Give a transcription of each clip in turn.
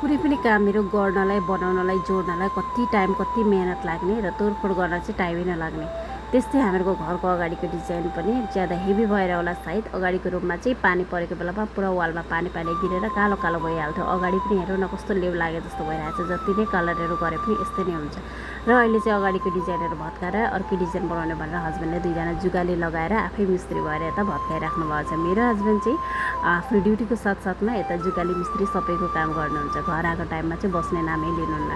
कुनै पनि कामहरू गर्नलाई बनाउनलाई जोड्नलाई कति टाइम कति मेहनत लाग्ने र तोडफोड गर्न चाहिँ टाइमै नलाग्ने। त्यस्तै हाम्रो घरको अगाडिको डिजाइन पनि ज्यादा हेभी भएर होला सायद अगाडिको रुममा चाहिँ पानी परेको बेलामा पुरा वालमा पानी गिरेर कालो कालो भइहाल्थ्यो। अगाडि पनि हेरौँ न कस्तो लेउ लागे जस्तो भइरहेछ। जति नै कलरहरू गरे पनि यस्तै नै हुन्छ। र अहिले चाहिँ अगाडिको डिजाइनहरू भत्काएर अर्को डिजाइन बनाउने भनेर हस्बेन्डले दुईजना जुगाली लगाएर आफै मिस्त्री भएर यता भत्काइराख्नु भएको छ। मेरो हस्बेन्ड चाहिँ आफ्नो ड्युटीको साथसाथमा यता जुगाली मिस्त्री सबैको काम गर्नुहुन्छ। घर आएको टाइममा चाहिँ बस्ने नामै लिनुहुन्न।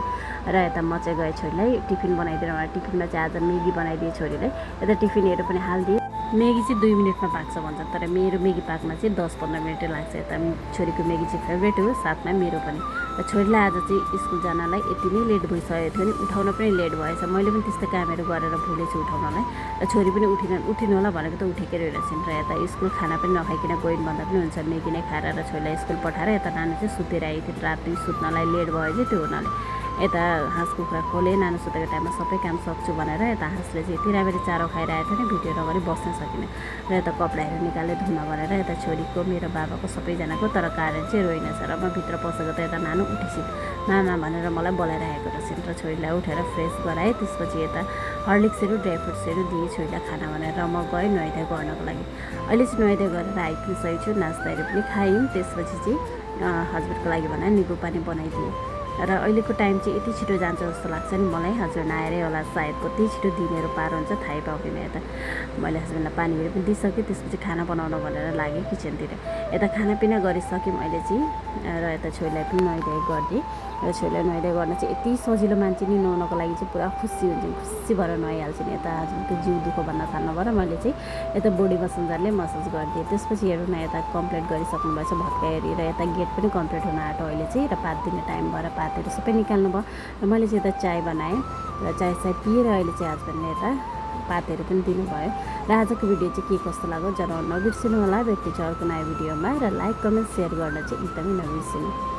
र यता म चाहिँ गएँ छोरीलाई टिफिन बनाइदिएर उहाँ टिफिनमा चाहिँ आज मेगी बनाइदिएँ छोरीलाई। यता टिफिनहरू पनि हालिदिएँ। मेगी चाहिँ 2 मिनटमा पाक्छ भन्छ, तर मेरो मेगी पाक्न चाहिँ 10-15 मिनटै लाग्छ। यता छोरीको मेगी चाहिँ फेभरेट हो, साथमा मेरो पनि। र छोरीलाई आज चाहिँ स्कुल जानलाई यति नै लेट भइसकेको थियो नि, उठाउन पनि लेट भएछ। मैले पनि त्यस्तो कामहरू गरेर भुलेछु उठाउनलाई। र छोरी पनि उठिनु होला भनेको त उठेकै रहेछन्। र यता स्कुल खाना पनि नखाइकन गइन् भन्दा पनि हुन्छ, मेगी नै खाएर र छोरीलाई स्कुल पठाएर यता नानी चाहिँ सुतेर आएको थियो। राति सुत्नलाई लेट भयो चाहिँ त्यो हुनाले यता हाँस कुखुरा खोलेँ। नानु सुतेको टाइममा सबै काम सक्छु भनेर यता हाँसले चाहिँ यति राम्ररी चारो खाइरहेको थियो नि, भिडियो नगरी बस्न सकिनँ। र यता कपडाहरू निकालेँ धुन भनेर यता छोरीको मेरो बाबाको सबैजनाको। तर कारण चाहिँ रोइनछ र म भित्र पसेको त यता नानु उठिसिन् मामा भनेर मलाई बोलाइरहेको रहेछन्। र छोरीलाई उठेर फ्रेस गराएँ। त्यसपछि यता हर्लिक्सहरू ड्राई फ्रुट्सहरू दिएँ छोरीलाई खाना भनेर। र म गएँ नुहाइधुवाइ गर्नको लागि। अहिले चाहिँ नुहाइधुवाइ गरेर आइपुगिसकेको छु। नास्ताहरू पनि खायौँ। त्यसपछि चाहिँ हस्बेन्डको लागि भनेर निम्बु पानी बनाइदिएँ। र अहिलेको टाइम चाहिँ यति छिटो जान्छ जस्तो लाग्छ नि मलाई। हजुर नआएरै होला सायद, कति छिटो दिनहरू पार हुन्छ थाहै पाउँदिनँ। यता मैले हस्बेन्डलाई पानीहरू पनि दिइसकेँ। त्यसपछि खाना बनाउन भनेर लागेँ किचनतिर। यता खानापिना गरिसकेँ मैले चाहिँ। र यता छोरीलाई पनि नुहाइधुवाइ गरिदिएँ। र छोरीलाई नुहाइधुवाइ गर्न चाहिँ यति सजिलो मान्छे नि, नुहाउनको लागि चाहिँ पुरा खुसी हुन्छ, खुसी भएर नुहाइहाल्छु नि। यता हस्बेन्डको जिउ दुःख भन्न थाल्नु भएर मैले चाहिँ यता बोडी मसाजरले मसाज गरिदिएँ। त्यसपछि हेरौँ न यता कम्प्लिट गरिसक्नु भएछ भत्काइहेरी। र यता गेट पनि कम्प्लिट हुन आँट्यो अहिले चाहिँ। र पात दिने टाइम भएर पातहरू सबै निकाल्नु भयो। र मैले चाहिँ यता चाय बनाएँ। र चाय पिएर अहिले चाहिँ हस्बेन्डले यता पातहरू पनि दिनुभयो। र आजको भिडियो चाहिँ के कस्तो लाग्यो जनाउन नबिर्सिनु होला। भेट्ने छ अर्को नयाँ भिडियोमा। र लाइक कमेन्ट सेयर गर्न चाहिँ एकदमै नबिर्सिनु।